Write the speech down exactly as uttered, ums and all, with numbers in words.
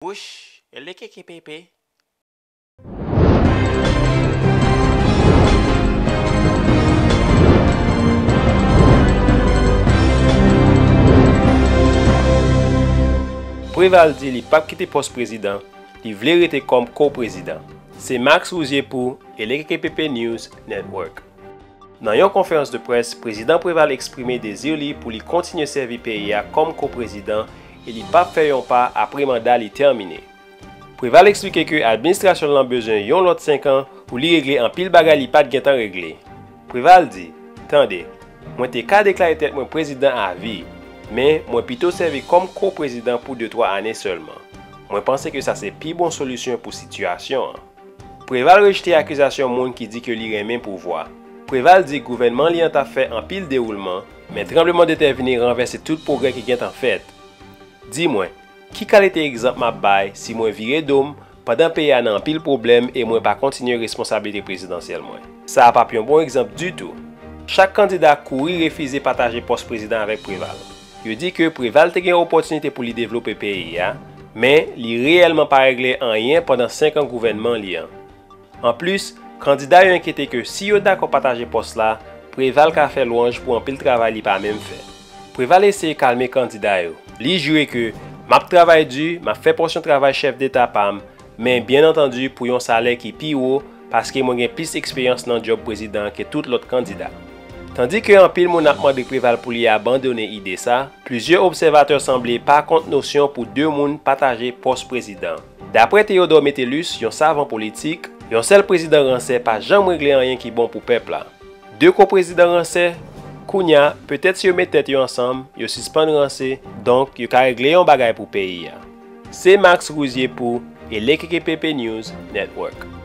Wouch, L K K P P. Preval di li p ap kite pòs prezidan, li vle rete kòm ko-prezidan. Se Max Rouzier pou L K K P P News Network. Nan yon konferans de près, Prezidan Preval eksprime dezi li pou li kontinye sèvi peyi a kòm ko-prezidan e li p ap fè yon pa apre manda li tèmine. Preval eksplike ke administrasyon l lan bezwen yon lòt senk an pou li regle anpil bagay li pa t gentan regle. Preval di, tande, mwen te ka deklare tèt mwen prezidan avi, men mwen pito sèvi kòm ko-prezidan pou de twa ane sèlman. Mwen panse ke sa se pi bon solisyon pou sitiyasyon an. Preval rejte akizasyon moun ki di ke li renmen pouvwa. Preval di gouvènman li an t ap fè anpil dewoulman, men tranblemanntè vini ranvèse tout pwogrè ki gentan fèt. Di mwen, ki kalite egzanp m ap bay si mwen vire do m pandan peyi a nan anpil pwoblèm e mwen pa kontinye responsablite prezidansyèl mwen? Sa a p ap yon bon egzanp ditou. Chak kandida kouri refize pataje pòs prezidan avèk Preval. Yo di ke Preval te gen opòtinite pou li devlope peyi a, men li reyèlman pa regle anyen pandan senk an gouvènman li an. Anplis, kandida yo enkyete ke si yo dakò pataje pòs la, Preval ka fè lwanj pou anpil travay li pa menm fè. Preval eseye kalme kandida yo. Li jire ke, "M ap travay di, m ap fè pòsyon travay chèf deta pa m, men byen antandi pou yon salè ki pi wo, paske mwen gen plis eksperyans nan djòb prezidan ke tout lòt kandida." Tandike anpil moun ap mande Preval pou li abandone ide sa, plizyè obsèvatè sanble pa kont nosyon pou de moun pataje pòs prezidan. Dapre Théodore Metellus, yon savan politik, yon sèl prezidan ransè pa janm regle anyen ki bon pou pèp la. De ko-prezidan ransè, kounye a, petèt si yo met tèt yo ansanm, yo sispann ranse, donk yo ka regle yon bagay pou peyi a. Se Max Rouzier pou L K K P P News Network.